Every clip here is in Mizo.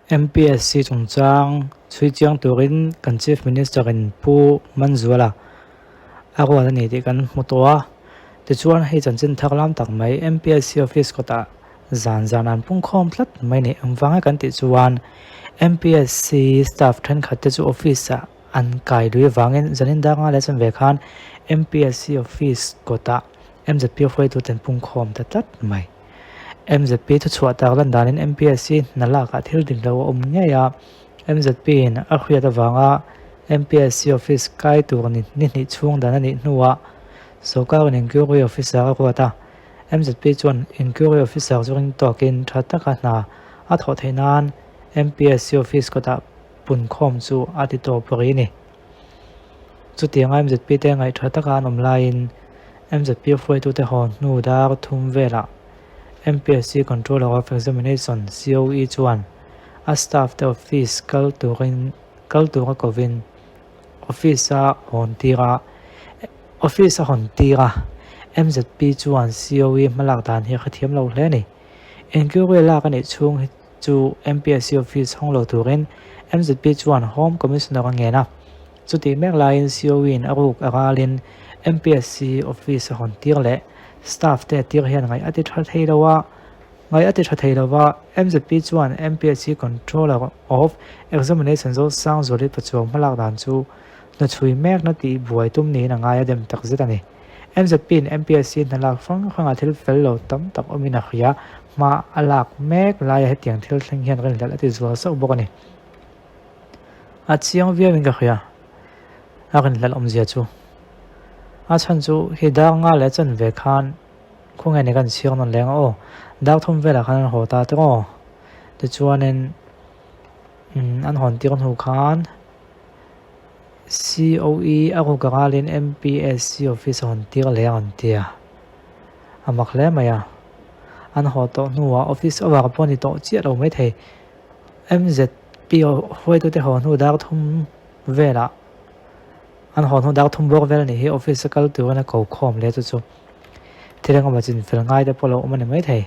MPSC chungchang chhui chiang turin kan Chief Minister in Pu Manzuala a ruat a ni tih kan hmu tawh a. Tichuan hei chanchin thar lam tak mai MPSC office kawtah zan zan an pungkhawm tlat mai ni. Engvanga kan tih chuan MPSC staff thenkhat te chu office ah an kai lui avangin zanin danga leh chuan ve khan MPSC office kawtah MZP hruaitute an pungkhawm ta tlat mai. MZP thuchhuah tak lan danin MPSC hna lakah thil dik lo a awm ngei a, MZP in a hriat avanga MPSC office kai tur ni hnih chhung dan a nih hnuah sawrkarin Inquiry Officer a ruat a, MZP chuan Inquiry Officer chu ring tawkin tha taka hna a thawh theih nan MPSC office kawtah punkhawm chu a ti tawp rih a ni. Chutianga MZP te ngaihṭha taka an awm laiin MZP hruaitute haw hnu dar thum velah MPSC Controller of Examination, COE, chuan a staff te office kal turin kal tura kovin office a hawn tir a, office a hawn tir a, MZP chuan COE hmalak dan hi a hrethiam lo hle a ni. Inquiry lak a nih chhung hi chu MPSC office hawng lo turin MZP chuan Home Commissioner a ngen a. Chutih mek laiin COE-in a ruk a ralin MPSC office a hawn tir leh staff te a tir hian ngaih a ti tha thei lo a, ngaih a ti tha thei lo va, MZP chuan MPSC Controller of Examination Zosangzuali Pachuau hmalak dan chu hnuchhui mekna tih buai tum niin a ngai a dem takzet a ni. MZP-in MPSC hna lak hrang hrangah thil fel lo tam tak awmin a hria, hma a lak mek laia hetiang thil thleng hian rinhlelh a ti zual sauh bawk a ni. A chiang viauin ka hria, a rinhlelh awmzia chu. A chhan chu hi dar nga leh chan ve khan khawnge ni kan chhiar nawn leng a aw, dar thum velah khan an haw ta tawh aw. Tichuanin an hawn tir hnu khan. COE a ruk ralin MPSC office a hawn tir leh a rawn ti a, a mak hle mai a. An haw tawh hnuah office over pawh a ni tawh chiah lo maithei. MZP hruaitute haw hnu dar thum velah an haw hnu dar thum bawk vel a nih hi office a kal turin a ko khawm leh chu chu thil engemaw chinfel ngai te pawh a lo awm a ni maithei.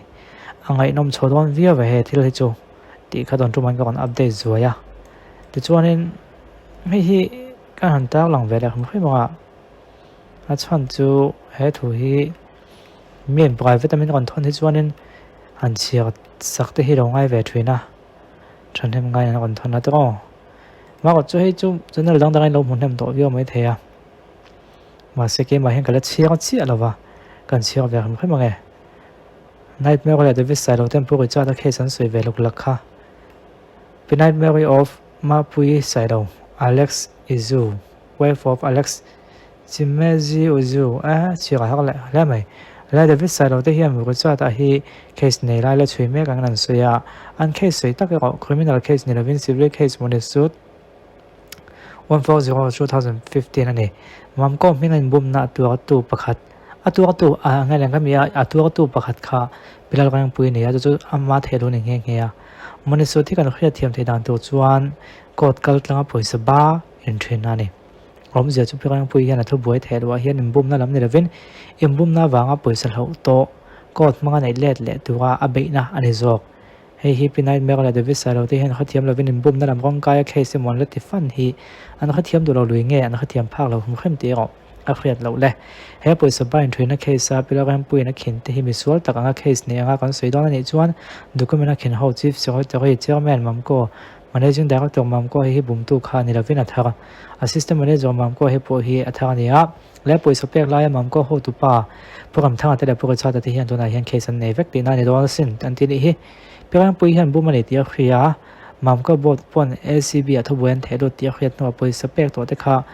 A ngaihnawm chho dawn viau ve he thil hi chu tih kha tawn tumah in ka rawn update zuai a. Tichuanin. Hei hi ka han tarlang ve leh hrim hrim ang a, a chhan chu he thu hi mi an private a min rawn thawn hi chuanin han chhiar sak te hi lo ngai ve thin a, thahnem ngai an rawn thawn a tawh aw. Erawh chu hei chu channel dang dangin lo hmu hnem tawh viau maithei a, mahse keimah hian ka la chhiar chiah lo va, kan chhiar ve hrim hrim ang e. Nightmare leh David Sailo ten Pu Richard-a case an sawi ve luk lak kha. Pi Nightmare of Mapuii Sailo, Alex Izu, wife of Alex Chimezi Uzu, a chhiar a har leh hle mai. Lai David Sailo te hian Richard-a hi case nei lai la chhui mek angin an sawi a, an case sawi tak erawh criminal case ni lovin civil case mawni suit 140 2015 a ni. Mamkawm hming a inbumna a tuartu pakhat a tuartu a nge leng ka mi a, a tuartu pakhat kha Bilal Rengpui a ni a, chu chu ama theih lo ni nghe nghe a. Mawni suit hi kan hriatthiam theih dan tur chuan court kal tlanga pawisa ba inthen a ni. Awmzia chu Pi Rengpui hian a thu buai theih loh ah hian inbumna lam ni lovin inbumna avanga pawisa hloh tawh court hmanga neih let leh tura a beihna a ni zawk. Hei hi Pi Nightmare leh David Sailo te hian hrethiam lovin inbumna lam rawngkaia case emaw an la ti fan hi an hrethiam duh lo lui nge an hrethiam phak lo hrim hrim tih erawh a hriat loh le. He pawisa ba inthruina case a Pi Lalrempuiin a khin te hi misual tak anga case nei anga kan sawi dawn a nih chuan document a khin ho Chief Secretary, Chairman Mamko, Managing Director Mamko hei hi bumtu kha ni lovin a thar. Assistant Manager Mamko hei pawh hi a thar a ni a. Leh pawisa pek laia Mamko hotupa Pu Ramthanga te leh Pu Richard-a te hian tunah hian case an nei vek tihna a ni dawn asin an ti nih hi. Pi Rengpui hian bum a ni tih a hria a, Mamko board pawn ACB ah thubuai an theh lut tih a hriat hnuah pawisa pek tawh te kha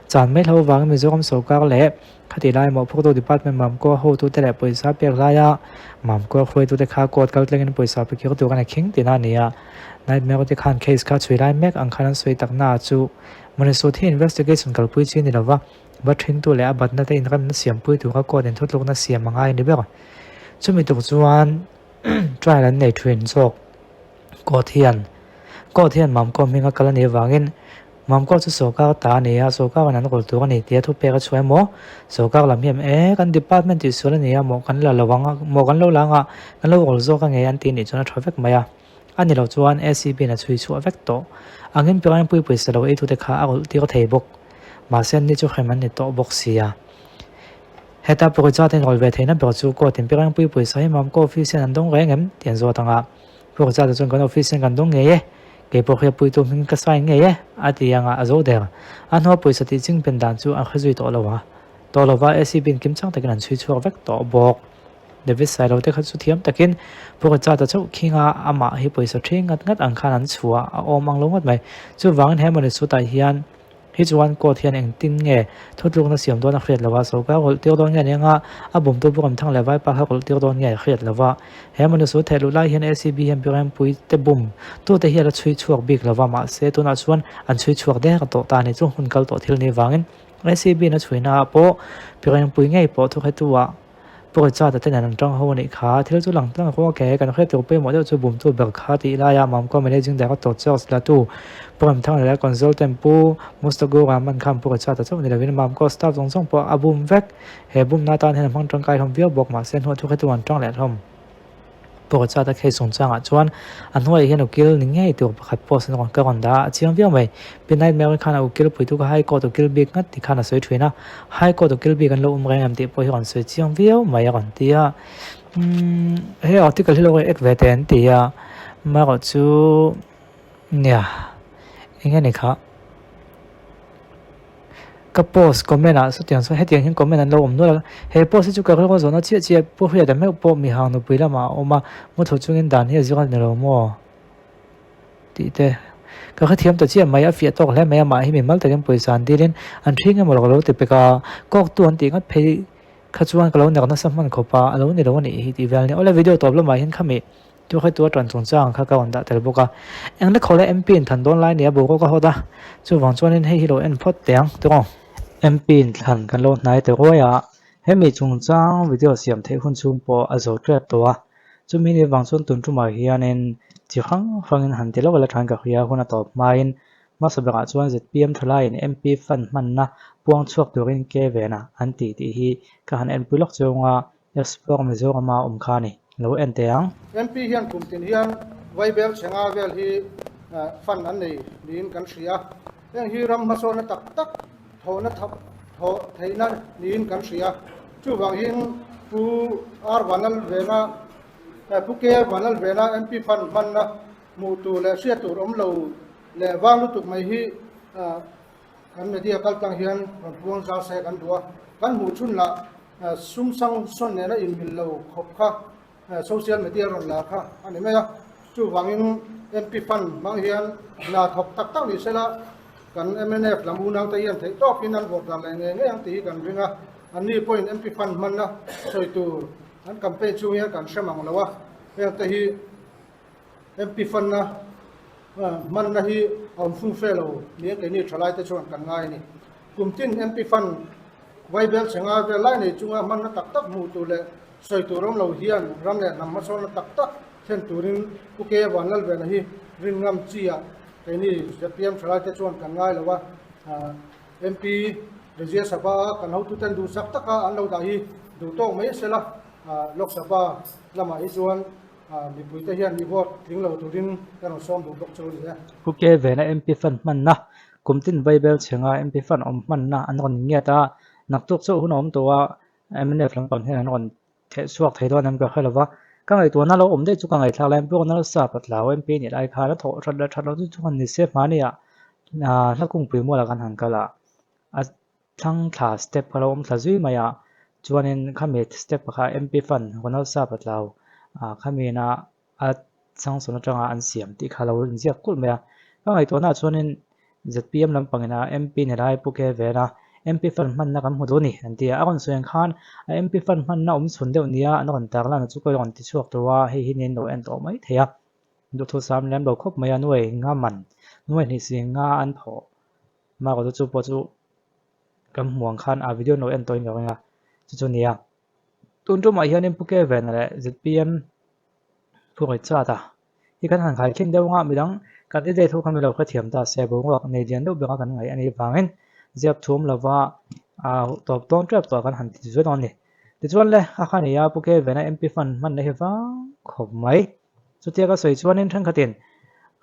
chan mai hlo avangin Mizoram sorkar leh khatih laia mawhphurtu department Mamko hotute leh pawisa pek laia Mamko hruaitute kha court kal tlengin pawisa pe kir tur an khing tihna a ni a. Nightmare te khan case kha chhui lai mek ang khan an sawi takna chu Mawni hi investigation kalpui chi a ni lova. Va thentu leh a batna te inremna siampui tura court in thutlukna siam a ngai a ni ber. Chumi tuk chuan trial an nei thin zawk court hian court hian Mamkaw hminga kal a nih avangin Mamkaw chu sorkar ta a ni a, sorkar in an rawl tur a ni tia thupek a chhuah emaw sorkar lam hian e kan department tihsual a ni a maw kan la lo ang a maw kan lo la ang a kan lo rawl zawk a nge an tih nih chuan a tha vek mai a. A ni lo chuan ACB in a chhui chhuah vek tawh angin Pirangpui pawisa lo eitute kha a rawlh tir thei bawk. Mahse an ni chu hrem an ni tawh bawk sia. Heta Purija ten rawlh ve theihna ber chu court in Pirangpui pawisa hi Mamco office hian an dawng reng em tih an zawt ang a. Purija te chuan kan office hian kan dawng ngei e, kei pawh hria puitu hming ka sign ngei e a ti ang a, a zo der. A hnua pawisa tih chingpen dan chu an hre zui tawh lo a. Tawh lova ACB in kimchang takin an chhui chhuak vek tawh bawk. David Sailo te kha chu thiam takin Purija ta chauh khinga amah hi pawisa thi ngat ngat ang khan an chhuah a awm ang lo ngawt mai. Chuvangin he mawni chutah hian Hi chuan court hian engtin nge thutlukna siam dawn a hriat lo a, sorkar rawlh tir dawn nge a ni anga a bumtu Buram Thang leh Vaipa kha rawlh tir dawn nge a hriat lo va. He Manusu theih luh lai hian ACB hian Birempui te bum tute hi a la chhui chhuak bik lo va, mahse tunah chuan an chhui chhuak der tawh ta a ni. Chu hun kal tawh thil ni vangin ACB in a chhuina ah pawh Birempui ngei pawh thuhretu ah Pawisa te nen an tang ho a nih kha. Thil chu lang tlang ruak e, kan hriat tur pawimawh deuh chu bumtu ber kha tih laia Mamkaw Managing Director Charles Latu, Pu Remthanga leh Consultant Pu Mustagur Rahman khan Pawisa ta chauh ni lovin Mamkaw staff zawng zawng pawh a bum vek. He bumna atan hian a hmang tangkai hlawm viau bawk mahse hnuah thu khetu an tang leh hlawm. Pawisa ta case chungchangah chuan a hnuaiah hian ukil ni ngei tur pakhat post an rawn ka rawn dah a, a chiang viau mai. Pi Nightmare khan a ukil puitu kha High Court ukil bik ngat ti khan a sawi thin a, High Court ukil bik an lo awm reng em tih pawh hi rawn sawi chiang viau mai a rawn ti a. Umm he article hi lo react ve teh an ti a, amaherawh chu nia eng nge ni kha. Ka post comment ah sawtiang chuan hetiang hian comment an lo awm nual a, he post hi chu ka rilru zawhna chiah chiah Pu Hriata meuh pawh mi hang nupui lamah a awm a, mu thawh chungin dan hi a zir a ni lo maw tih te ka hrethiam ta chiah mai, a fiah tawk hle mai a, mah hi mimal takin pawisa an dilin an ṭhing emaw lo ti pek a, kawktu an tih ngat phei kha chuan ka lo nek nasa hman khawp a, a lo ni lo a nih hi tih vel a ni. Awle video tawp lamah hian khami Chu kha chu a ṭan chungchang kha ka rawn dah tel bawk a. Engla khawla MP in than dawn lai nia boruak a hawt a, chuvang chuanin hei hi lo en phawt teh ang tawng. MP in thlan kan lo hnai ta ruai a, hemi chungchang video siam theih hun chhung pawh a zo ṭep tawh a. Chumi ni vang chuan tun ṭumah hianin chi hrang hrangin han ti lawk ila ṭhan ka hria hun a tawp hmain hmasa berah chuan zpm ṭhalaiin MP fund hmanna puang chhuak turin ke vena an ti tih hi ka han enpui lawk chung a. Explore Mizorama awm kha a ni. Lo en teh ang. MP hian kum tin hian Vaibel chhenga vel hi fund an nei niin kan hria. Heng hi ram hmasawnna tak tak thawhna thawh theihna niin kan hria. Chuvangin Pu R Vanlalvena, Pu K Vanlalvena MP fund hmanna hmuh tur leh hriat tur awm lo leh vang lutuk mai hi Kan media kal tlang hian rawn puang zau se kan duh a, kan hmuh chhun lah sum sang sawn nena inmil lo khawp kha social media rawn lar kha a ni mai a. Chuvangin MP fund hmang hian hna thawk tak tak ni sela kan mnf lam unau te hian theih tawkin an vote dan leh ngei ngei ang tih hi kan ring a, anni pawhin MP fund hmanna sawi tur an campaign chhung hian kan hre mang lo a, heng te hi MP fanna hmanna hi a awm fung fe lo nia keini thalaite chuan kan ngai a ni. Kum tin MP fan Vaibel chhenga vel lai nei chunga hmanna tak tak hmuh tur leh sawi tur awm lo hian ram leh hnam hmasawnna tak tak thlen turin Pu Ke Vanlalvena hi rin ngam chi ah keini zpm thalaite chuan kan ngai lo a. MP Rajya Sabha a kan hotuten duhsak taka an lo dah hi duh tawk mai sela Lok Sabha lamah hi chuan Mipuite hian i vote tling lo turin ka rawn sawm duh bawk chu a ni e. Pu Ke Vena MP fund hmanna, kum tin Vaibel chhenga MP fund awm hmanna an rawn ngiat a, naktuk chauh hun a awm tawh a, mnf lampang hian an rawn theh chhuak thei dawn em ka hre lo va, ka ngaihtuahna lo awm daih chu ka ngaihthlak lai Pu Ronald Sap a tlau MP nih lai khan a thawh that leh that loh chu chu han ni se hmaniah hla kungpui mualah kan han kal a, a Thlang thla step kha lo awm thla zui mai a, chuanin khami step kha MP fund Ronald Sap a tlau ah khamiin a a changsawn atanga an siam tih kha lo inziak kulh mai a. Ka ngaihtuahnaah chuanin zpm lampangin a MP ni lai Pu Ke Vena MP fund hmanna kan hmu duh a ni an ti a, a rawn sawi ang khan a MP fund hmanna awm chhun deuh nia an rawn tarlan chu ka rawn ti chhuak tur a, hei hi nen lo en tawh mai thei a. Duhthusam lem lo khawp mai a, nuai nga man, nuai hnih si nga an phawh. Mah chu pawh chu kan hmuh ang khan a video an lo en tawhin ka ring a, chu chu nia. Tun tumah hianin Pu Kevin leh zpm thu ngaihchat a, hi kan han khaikhin deuh anga midang candidate ho kha mi lo hrethiam ta se boruak nei lian deuh bera kan ngaih a nih vangin ziak thum lova tawp tawn tep tawh kan han ti zui dawn a ni. Tichuan le, a kha nia Pu Kevin-a MP fund hmanna hi vang khawp mai. Chutia ka sawi chuanin thenkhatin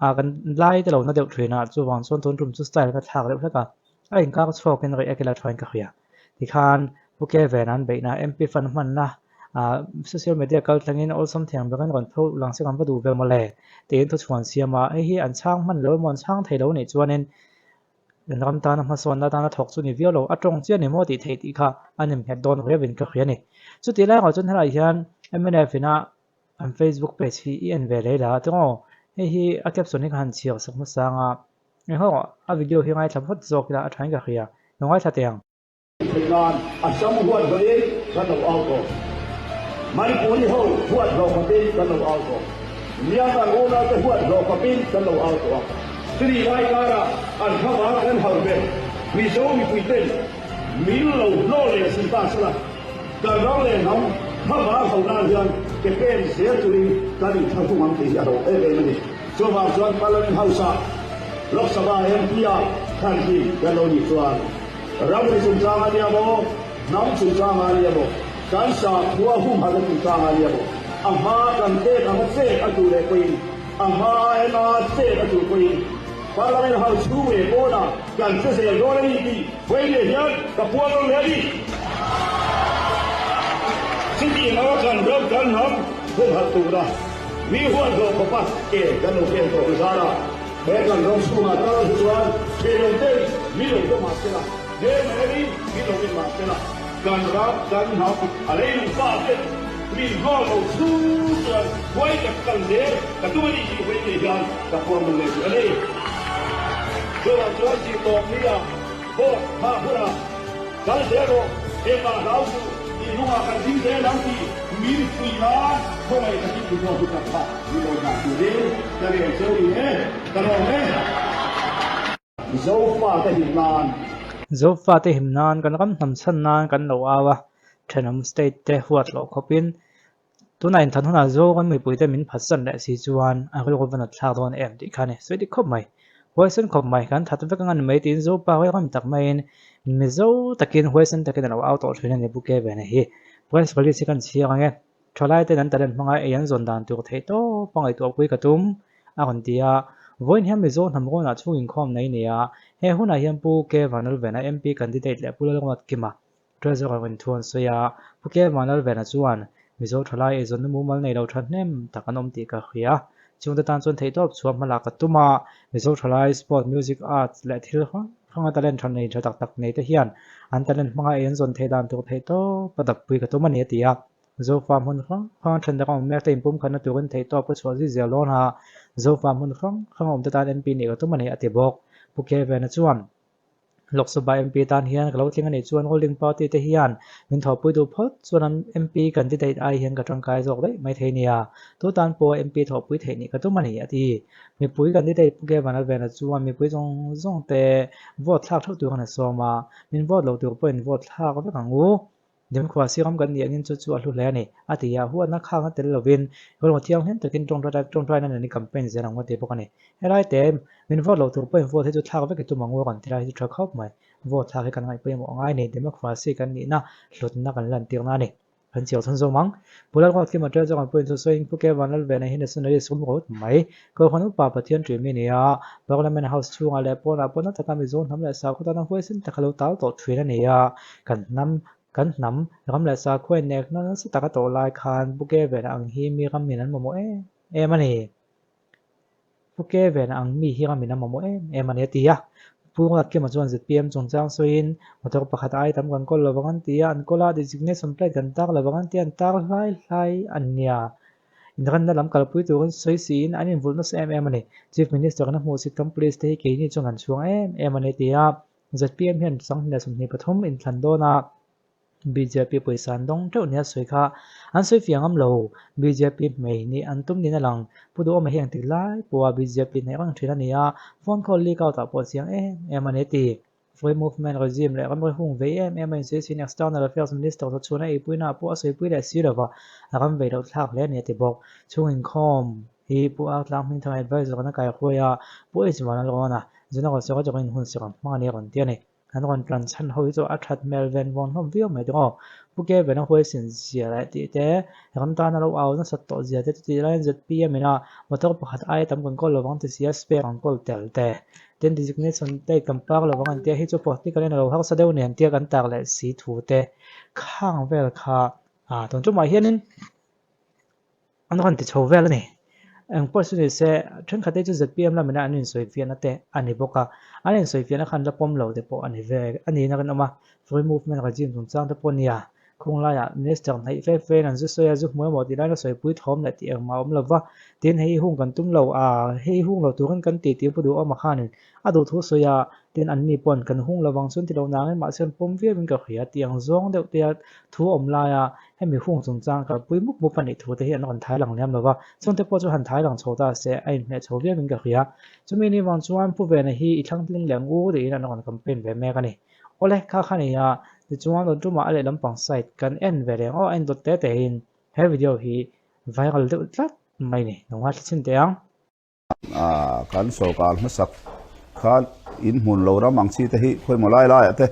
ah kan lai te lo na deuh thin a, chuvang chuan tun tum chu style ka thlak deuh hlek a, a inkar chhuakin react ila thain ka hria. Tikhan Pu Kevin an beihna MP fund hmanna ah social media kal thlengin awlsam thiang berin rawn pho lang se kan va duh ve mawle tiin thuchhuan siam a, hei hi an chhang hman lo emaw an chhang thei lo nih chuanin Kan ram tana hmasawnna tana thawk chu ni viau lo, a tawng chiah ni maw tih theih tih kha a nemnghet dawn riauin ka hria a ni. Chutih lai erawh chuan helaiah hian mnf ina an Facebook page hi i en ve leh la tingaw? Hei hi a caption hi ka han chhiar sak hmasa ang a, engho a video hi ngaithla phawt zawk ila a thain ka hria, lo ngaithla teh ang. Theih nan Assam huat hlawhin kan lo au tawh. Manipuri ho huat hlawh khawpin kan lo au tawh. Myanmar unaute huat hlawh khawpin kan lo au tawh a. Chumi lai karah an thlavang kan hauh ve. Mizo mipuiten min lo hlawh leh si ta sela, kan ram leh hnam thlavang hauh nan hian ke pen zel turin kan inthlahrung ang tih hi a ro em em a ni. Chuvang chuan Parliament House-ah Lok Sabha MP-ah khan hi kan lo nih chuan, Ramri chungchang a nia maw, hnam chungchang a nia maw, kan sakhua humhalhna chungchang a nia maw, a hma kan pek anga chet a duh leh pawhin, a hma ema chet a duh pawhin Parliament House chhung leh pawnah kan che zel dawn a ni tih vawiin hian ka puang rawn leh a ni. Chutiang anga kan ram kan hnam humhalh tura mi huathlawh khawpa ke kan lo pen tawh zara, He kan ram chhungah tal hi chuan thenawm ten mi lo dawm mah sela, heng erin mi lo en mah sela, kan ram kan hnam a leilung pa ten min hnawr lo chung chuan huai tak kal zel ka tum a ni tih huai ngei hian ka puang nawn leh duh a ni. Chuvang chuan zirtawp ni ah vote hma hunah kal zel rawh, engmah hlau suh tih lungah kan ding zel ang tih min pui nan khawngaih takin i vote hi tak kha. Ni lo dah turin ka rel cheu ni e, ka lawm e. Zofate him nan. Zofate him nan kan ram hnam chhan nan kan lo au a, thenawm state te huat loh khawpin tunah inthan hunah Zo kan mipuite min phatsan leh si chuan a rilru va nat thlak dawn em tih kha a ni. Sawi dik khawp mai, huaisen khawp mai, kan that vek ang a ni mai tiin Zopa hawi ram tak maiin Mizo takin huaisen takin a lo au tawh thin a ni Pu Kevin-a hi. Press release hi kan chhiar ang e. Thalaiten an talent hmanga ei an zawn dan tur theih tawp a ngaihtuahpui ka tum, a rawn ti a. Vawiin hian Mizo hnam rawnah chhung inkhawm nei ni a, he hunah hian Pu K Vanlalvena MP candidate leh Pu Lalruatkima Treasurer in thu an sawi a. Pu K Vanlalvena chuan, Mizo thalai eizawnna mumal nei lo thahnem tak an awm tih ka hria. Chungte tan chuan theihtawp chhuah hmalak ka tum a, Mizo thalai sport, music, arts leh thil hrang hranga talent tha nei tha tak tak nei te hian an talent hmanga ei an zawn theih dan tur theihtawp a dappui ka tum a ni, a ti a. Zofa hmun hrang hrang a then dang a awm mek te inpumkhatna turin theihtawp ka chhuah zui zel dawn a, Zofa hmun hrang hrang a awmte tan MP nih ka tum a ni, a ti bawk. Pu Kevin-a chuan, Lok Sabha MP tan hian ka lo tling a nih chuan ruling party te hian min thawhpui duh phawt chuan an MP candidate ai hian ka tangkai zawk daih mai thei nia, tu tan pawh MP thawhpui theih nih ka tum a ni, a ti. Mipui candidate Pu Kevin Alvena chuan mipui zawng zawng te vote thlak theuh tur a ni sawm a, min vote lo tur pawhin vote thlak vek ang u. Democracy ram kan nih angin chu chu a hlu hle a ni, a ti a, huatna khakna tel lovin rilru thianghlim takin tawngtaina nen i campaign zel ang u a ti bawk a ni. Helai te, min vote loh tur pawhin vote hi chu thlak vek i tum ang u a rawn ti lai hi chu tha khawp mai. Vote thlak hi kan ngaihpawimawh ngai a ni, democracy kan nihna hlutna kan lantirna a ni. Kan chiau chhun zawm ang. Pu Lalruatkima Ṭel zawk an pawhin chu sawiin Pu Kevan Lalvena hi nationalist rum rawt mai. Kohhran upa Pathian ṭih mi a ni a, Parliament House chhungah leh pawnah pawh na taka Mizo hnam leh sakhaw tana huaisen taka lo tal tawh ṭhin a ni a. Kan hnam, kan hnam, ram leh sakhua innekna nasa taka tawh lai khan Pu Kevena ang hi mi ramin an mamawh em em a ni. Pu Kevena ang mi hi ramin an mamawh em em a ni a ti a. Pu Ruatkima chuan zpm chungchang sawiin motor pakhat ai tam kan kawl lovang an ti a, an kawl a, designation plate kan tar lovang an ti a, an tar hlai hlai a nia. Inranna lam kalpui turin sawi siin an invulh nasa em em a ni. Chief Minister in a hmuh sit kan police te hi keini chuan kan chhuang em em a ni a ti a. Zpm hian 2023 inthlan dawn a bjp pawisa an dawng teuh nia sawi kha an sawi fiah ngam lo. Bjp hmei nih an tum niin a lang. Pu Duhawma hi engtik lai pawha bjp hnaih reng thin a ni a, phone call leak out ah pawh a chiang em em a ni a ti. Free movement regime leh ramri hung vei em em a insawi siin External Affairs Minister chu chhuna eipuina ah pawh a sawipui leh si lova, a ram vei loh thlak hle a ni a ti bawk. Chhung inkhawm hi Pu Artlang Hmingthanga Advisor in a kaihruai a, Pu H Vanlalrawna, General Secretary in hun siam hmang a ni a rawn ti a ni. An rawn tlan chhan ho hi chu a that hmel ven vawn hlawm viau mai tawh aw. Pu Kevin a huaisin zia leh tih te, ram tana lo au nasat tawh zia te chutih laiin zpm ina motor pakhat aia tam kan kawl lovang ti sia spare an kawl tel te. Tin designation plate kan par lovang an tia hi chu practical in a lo harsa deuh nen tia kan tar leh si thu te khang vel kha ah tun tumah hianin An rawn ti chho vel a ni. Eng pawh chu ni se, thenkhat te chu zpm lamina an insawifiahna te a ni bawk a, an insawifiahna khan la pawm lo te pawh a ni ve a niin a rinawm a. Free movement regime chungchang te pawh nia, khung laiah minister hnaih fe fein an zu sawi a, zu hmu emaw tih lain a sawipui thawm leh tih engmah a awm lo va, tin hei hung kan tum lo a, hei hung lo turin kan ti tih pu duhawm a khanin a duh thu sawi a, tin anni pawn kan hung lovang chuan ti lo nangin mahse an pawm viauin ka hria tih ang zawng deuh te a thu awm laia Hemi hung chungchang kalpui mup mup a nih thu te hi an rawn thai lang lem lo va, chungte pawh chu han thai lang chho ta se a inhmeh chho viauin ka hria. Chumi ni vang chuan Pu Vena hi i thlangtling leh ang u tiin an rawn campaign ve mek a ni. Awle, kha kha nia, tichuan rawn tumah a lehlam pang side kan en ve reng aw a en dawt te tein he video hi viral deuh tlat mai ni. Lo ngaithla chhin teh ang. Kan sorkar hmasak khan in hmun lo ram ang chi te hi khawimaw lai laiah te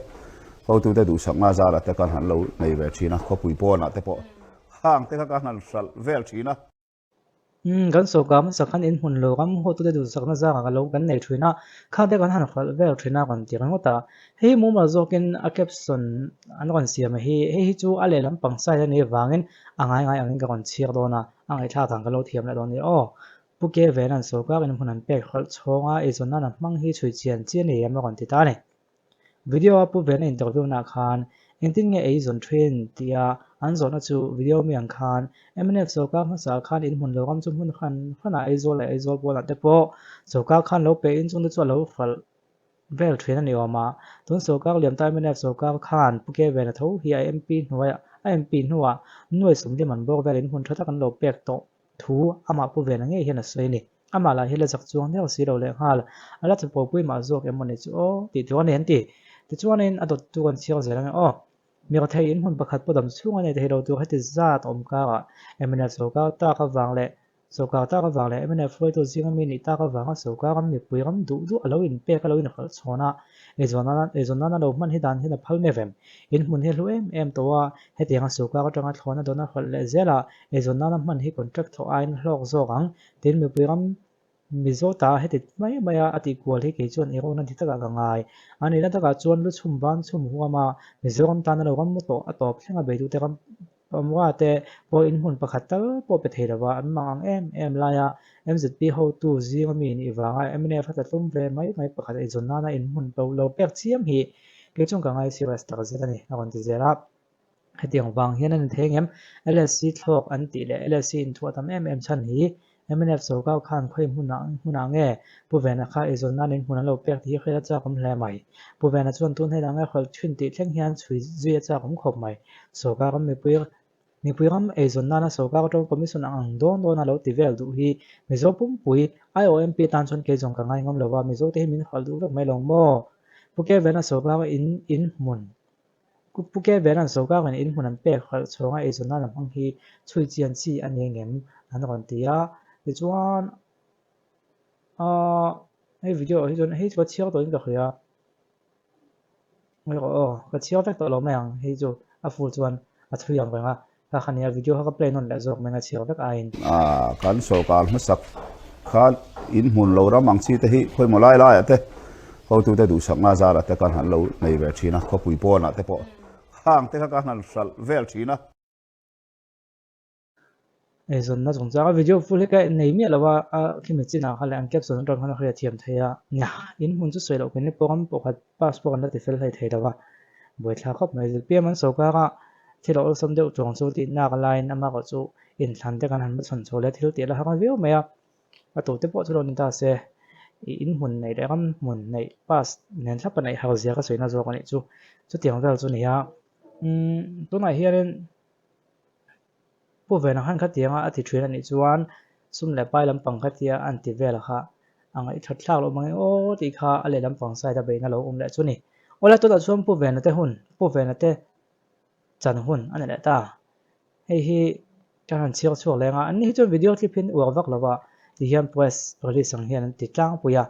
hotute duhsakna zarah te kan han lo nei ve thin a, khawpui pawnah te pawh hang te kha kan han hralh vel thin a. Umm kan sorkar hmasak khan in hmun lo ram hotute duhsakna zarah ka lo kan nei thin a, khang te kan han hralh vel thin a rawn ti ringawt a. Hei mumal zawkin a caption an rawn siam a hi, hei hi chu a lehlam pang side a nih avangin a ngai ngai angin ka rawn chhiar dawn a, a ngaihthlak dan ka lo thiam leh dawn a ni aw. Pu Ke Vena'n sorkarin hmun an pek hralh chhawng a, eizawn nan a hmang hi chhui chian chi a ni em a rawn ti ta a ni. Video a Pu Vena interview naah khan engtin nge eizawn thin tia an zawhna chu video mi ang khan mnf sorkar hmasa khan in hmun lo ram chu hmun hran hranah Aizawl leh Aizawl pawnah te pawh sorkar khan lo pe in chungte chu a lo hralh vel thin a ni awm a. Tun sorkar liam ta mnf sorkar khan Pu Ke Vena tho hi a MP hnuaiah a MP hnuah nuai sawmlim an bawk vel in hmun tha tak an lo pek tawh. Thu amah pu vena ngei hian a sawi a ni. Amah lah hi la zak chuang deuh si lo leh nghal, a la chapopui mah zawk em mawni chu aw tih tur a ni an ti. Tichuanin a dawttu kan chhiar zel ange aw. Mirethei in hmun pakhat pawh dam chhung a nei thei lo tur heti zat awm karah mnf sorkar tak avang leh sorkar tak avang leh mnf hruaitu zinga mi nih tak avanga sorkar ram mipui ram duh duh a lo inpek a lo inhralh chhawn a, eizawn nan a lo hman hi dan hian a phal mai vem. In hmun hi a hlu em em tawh a, hetianga sorkar atanga thlawhna dawn a hralh leh zel a, Eizawn nana hman hi contract thawh aiin a hlawk zawk ang. Tin, mipui ram Mizo ta heti mai mai a a tih kual hi kei chuan erawhna di takah ka ngai. A nihna takah chuan lu chhum van chhum huam a, Mizoram tana lo ram tawh a tawp thleng a beitute ram pamua te pawh in hmun pakhat tal pawh pe thei lova an mang ang em em laia MZP hotu zinga mi nih vanga mnf a tlatlum ve mai mai pakhat eizawn nana in hmun lo pek chiam hi kei chuan ka ngai serious tak zet a ni, a rawn ti zel a. Hetiang vang hian a ni thei ngem? LSC thlawk an tih leh LSC inthuah tam em em chhan hi mnf sorkar khan khawi hmunah hmunah nge Pu Vena kha eizawn nan in hmun an lo pek tih hi hriat a chak awm hle mai. Pu Vena chuan tun hei dang e hralh thin tih thleng hian chhui zui a chak awm khawp mai. Sorkar ram mipui mipui ram eizawn nana sorkar atang commission ang ang dawn dawn a lo ti vel duh hi Mizo pumpui IOMP tan chuan kei zawng ka ngai ngam lo va, Mizo te hi min hralh duh vek mai lo maw? Pu Ke Vena sorkar in in hmun Pu Ke Velan sorkarin in hmun an pek hralh chhuanga eizawn nan a hmang hi chhui chian chi a ni ngem an rawn ti a, tichuan aaa hei video ah hi chuan hei chu ka chhiar tawhin ka hria ngawi rawh aw ka chhiar vek tawh lo mai ang hei chu a full chuan a chhui ang reng a kha kha nia video kha ka play nawn leh zawk mai ang a chhiar vek aiin. Aaa kan sorkar hmasak khan in hmun lo ram ang chi te hi khawimaw lai laiah te hotute duhsakna zarah te kan han lo nei ve thin a, khawpui pawnah te pawh hang te kha kan han hralh vel thin a. Eizawnna chungchang a video full hi ka nei miah lo a, a khimi chinah kha leh an caption atang khan a hriat thiam thei a, nia in hmun chu sawi loh keini pawh ram pawh khat pass pawh kan la ti fel hlei thei lo a, buaithlak khawp mai zpm an sorkar a thil a awlsam deuh chuang chu tih nak laiin amaherawh chu inthlan te kan han hmachhawn chho leh thil tih a la har viau mai a, a tu te pawh chu lo ni ta se ih in hmun neih leh ram hmun neih pass nen thlap a neih har zia ka sawina zawk a nih chu chutiang vel chu ni a, umm tunah hianin. Pu Vena khan khatianga a ti thin a nih chuan sum leh pai lampang khatia an ti vel kha a ngaihthat thlak loh mang e aw tih kha a leh lampang side a beihna lo awm leh chu ni. Awle tunah chuan Pu Vena te hun, Pu Vena te chan hun a ni leh ta. Hei hi ka han chhiar chhuak leng a, anni hi chuan video clip hi an uar vak lo va ti hian press release ang hian an ti tlangpui a.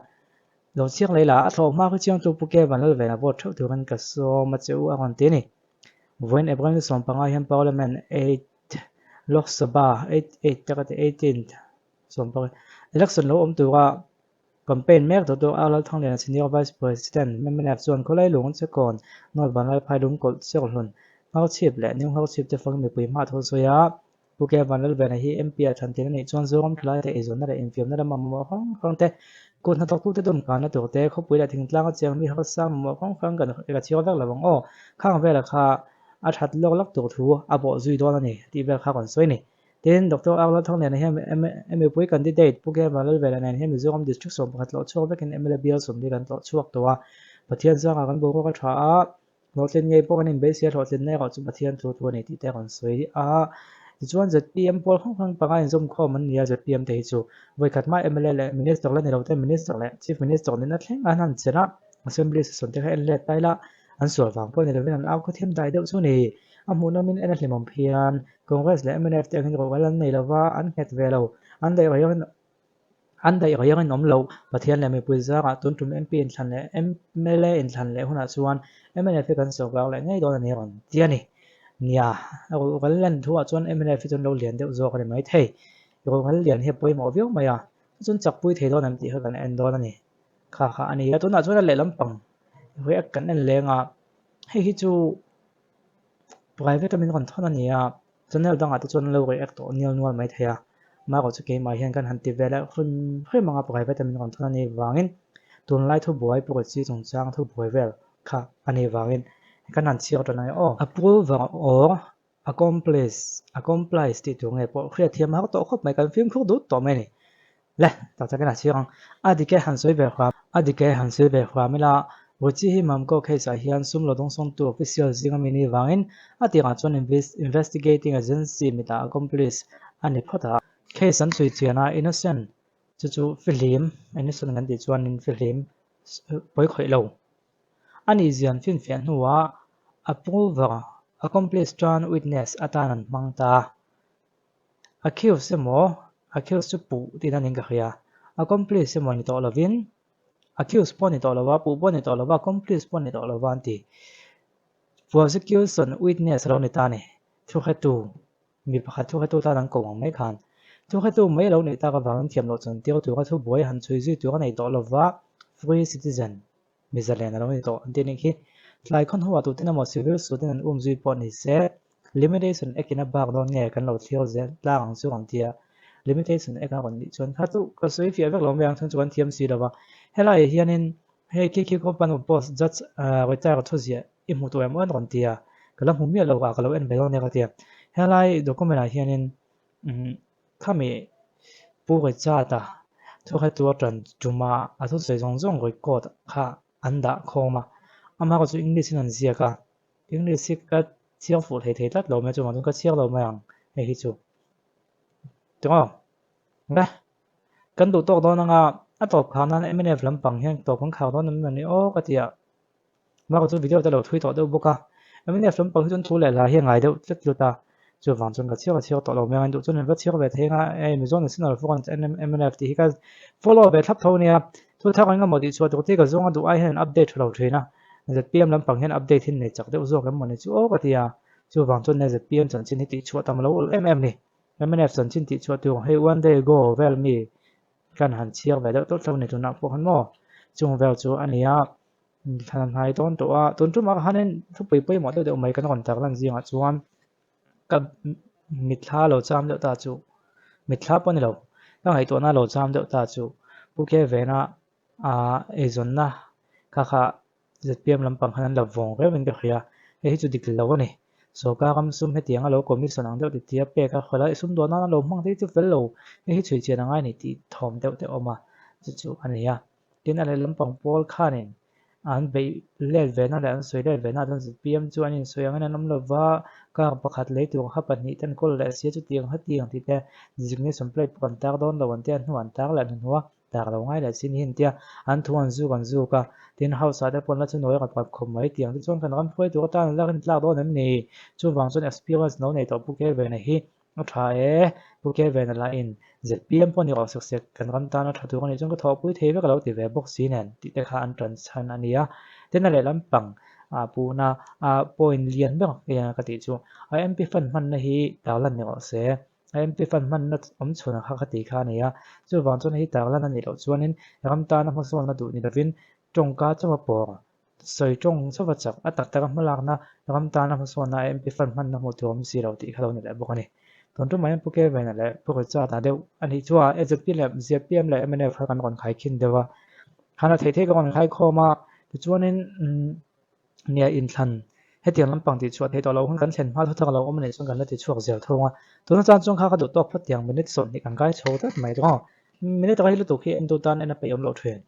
Lo chiang leh la, a thlawh hma khi chiang tu Pu Kevan Lalvena vote theuh turin ka sawm a che u a rawn ti a ni. Vawiin April ni 15 hian Parliament eight Lok Sabha eight eight te ka ti eighteenth 18 election lo awm tura campaign mek dawt dawt a Lalthangliana Senior Vice President mnf chuan khawlai lung chekawn North Vanlaiphai lungkawlh Serhlun Ngharchhip leh New Ngharchhip te fangin mipui hma a tho sawi a. Pu Ke Vanlalvena hi MP a thlan tir a nih chuan Zoram thalai te eizawnna leh infiamna lama mamawh hrang hrang te, kut hnathawktute dawmkanna tur te, khawpui leh thingtlanga chiang mi harsa mamawh hrang hrang kan ka chhiar vek lo ang aw. Khang vela kha a that lawk lak tur thu a bawh zui dawn a ni tih vel kha kan sawi a ni. Tin, Doctor R Lalthangliana hian mipui candidate Pu Ke Vanlalvena nen hian Mizoram District 11 tlawh chhuak vekin mla bial 40 kan tlawh chhuak tawh a. Pathian zangah kan boruak a tha a. Hlawhtlin ngei pawh kan inbeisei a, hlawhtlinna erawh chu Pathian thu thu a ni tih te a rawn sawi a. Tichuan zpm pawl hrang hrang panga inzawmkhawm an ni a, zpm te hi chu vawi khat hma mla leh Minister la ni lo te Minister leh Chief Minister nihna thleng an han chelh a, Assembly session te kha en let ta ila an sual vang pawh ni lovin an au khawthiam dai deuh chu a ni. A hmuhnawmin en a hlimawm phian. Congress leh mnf te angin rual an nei lova, an nghet ve lo. An daih reng An daih reng in awm loh. Pathian leh mipui zarah tun tum MP inthlan leh mla inthlan leh hunah chuan mnf hi kan sawrkar leh ngei dawn a ni rawn ti a ni. Nia, ruhral len thuah chuan mnf hi chuan lo lian deuh zawk a ni mai thei. Ruhral lian hi a pawimawh viau mai a, chu chuan chakpui thei dawn em tih kha kan en dawn a ni. Kha kha a ni a, tunah chuan a lehlam pang react kan en leng a, hei hi chu private a min rawn thawn a ni a. Channel dangah te chuan an lo react tawh nial nual mai thei a, amaherawh chu keimah hian kan han ti ve leh hrim hrim anga private a min rawn thawn a nih vangin tunlai thubuai policy chungchang thubuai vel kha a nih vangin kan han chhiar tan ang e aw. Approver or accomplice, accomplice tih tur nge pawh hriatthiam har tawh khawp mai, kan fimkhur dut tawh mai a ni. Le, tak takin a chhiar ang. A dik e han sawi ve hram. A dik e han sawi ve hram ila, Ruchi hi Mamco case ah hian sum lo dawngsawngtu official zinga mi nih vangin a tirah chuan investigating agency mitah accomplice a ni phawt a. Case an chhui chian a, innocent chu chu fihlim, innocent kan tih chuanin fihlim pawi khawih lo a nih zian finfiah hnuah approver accomplice tan witness atan an hmang ta. Accused emaw, accused chu puh tihna niin ka hria. Accomplice emaw ni tawh lovin, accused pawh ni tawh lova, puh pawh ni tawh lova, accomplice pawh ni tawh lova an ti. Prosecution witness a lo ni ta a ni. Thuhretu, mi pakhat thuhretu tan an ko ang mai khan. Thuhretu mai a lo nih tak avangin thiam loh chuan tir tura thubuai han chhui zui tur a nei tawh lova, free citizen, mi zalen a lo ni tawh an ti a nih khi. Tlai khawn hnuah tuten emaw civil suit in an um zui pawh ni se, Limitation Act in a bak dawn nge kan lo thlir zel tlang ang chu ang tia Limitation Act a rawn nih chuan kha chu ka sawi fiah vek lo mai ang chhan chu kan thiam si lo va. Helaiah hianin hei khi khi kawpan post judge retire thu ziah i hmu tur em aw an rawn ti a, ka la hmu miah lo a ka lo en ve dawn nia ka ti a. Helai document ah hianin khami Pu Richard-a thuhretu a ṭan ṭuma a thusawi zawng zawng record kha an dah khawm a, amah chu English in an ziak a. English hi ka chhiar fuh thei thei tlat lo mai chuvang chuan ka chhiar lo mai ang hei hi chu. Tawng le kan duh tawk dawn anga a tawp khar nan mnf lampang hian tawp kan khar dawn em ni aw ka ti a. Mah chu video te lo thui tawh deuh bawk a. Mnf lampang hi chuan thu leh hla hi a ngai deuh tlat tlat a. Chuvang chuan ka chhiar ka chhiar tawh lo mai ang duh chuan in va chhiar ve thei anga hei Mizo National Front mnf tih hi ka follow ve thlap tho ania. Thu thar engemaw tih chhuah tur te ka zawng a duh ai hian an update tha lo thin a. Zpm lampang hian update hi nei chak deuh zawk em mawni chu aw ka ti a. Chuvang chuan hei zpm chanchin hi tih chhuah tam lo ulh em em ni. Mnf chanchin tih chhuah tur hei one day ago vel mi kan han chhiar ve deuh tawlh thlauh a ni tunah pawh khan maw. Chung vel chu a ni a. Thlan a hnai dawn tawh a, tun tumah khanin thupui pawimawh deuh deuh mai kan rawn tar lan zingah chuan ka mitthla lo cham deuh ta chu, mitthla pawh a ni lo, ka ngaihtuahna lo cham deuh ta chu Pu Ke Vena ah eizawnna kha kha zpm lampang khan an la vawng reuhin ka hria, hei hi chu dik lo a ni. Sawrkar ram sum hetiang a lo commission ang deuh titia pek a, khawlai sum dawn nan a lo hmang thei chu fel lo, hei hi chhui chian a ngai a ni tih thawm deuh te a awm a, chu chu a ni a. Tin, a lehlam pang pawl khanin an beih let ve na leh an sawi let ve na chuan zpm chu an insawi angin an awm lo va, car pakhat lei tur kha pahnih ten kawl leh sia chutiang hetiang tih te designation plate pawh kan tar dawn lo an tia hnuah an tar leh hnuhnawh a, tar lo ngai leh si ni hi an tia, an thu an zuk an zuk a, tin house ah te pawh an la chu nawi rat rat khawp mai tiang te chuan kan ram hruai tur atan an la rin tlak dawn em ni? Chuvang chuan experience no nei tawh Pu Kelvin-a hi. A tha e, Pu Kevin-a lahin zpm pawh ni rawh sek sek, kan ram tana tha tur a nih chuan ka thawhpui thei vek a lo ti ve bawk si nen tih te kha an tan chhan a ni a. Tin a lehlam pang ah puhna ah point lian ber hian ka tih chu a MP fund hmanna hi tarlan ni rawh se. A MP fund hmanna awm chhun kha ka tih kha a ni a, chuvang chuan hei tarlan a nih loh chuanin ram tana hmasawnna duh ni lovin tawngka chauha pawr Sawi tawng chauh a chak, a tak taka hmalakna ram tana hmasawnna MP fund hmanna hmuh tur awm si lo tih kha lo ni leh bawk a ni. Tun tumah hian Pu Kevin-a leh Pu Richard-a deuh a nih chu a ZP leh zpm leh mnf kha kan rawn khaikhin deuh a, khan a theih theih ka rawn khaikhawm a, tichuanin nia inthlan hetiang lampang tihchhuah theih tawh loh hun kan thlen hma thuthang lo awm a nih chuan kan la tichhuak zel thung a, tuna tan chuan kha ka duh tawk phawt tiang minute 20 kan kai chho tlat mai tawh. Minute rei lutuk hi entu tan en a peih awm loh thin.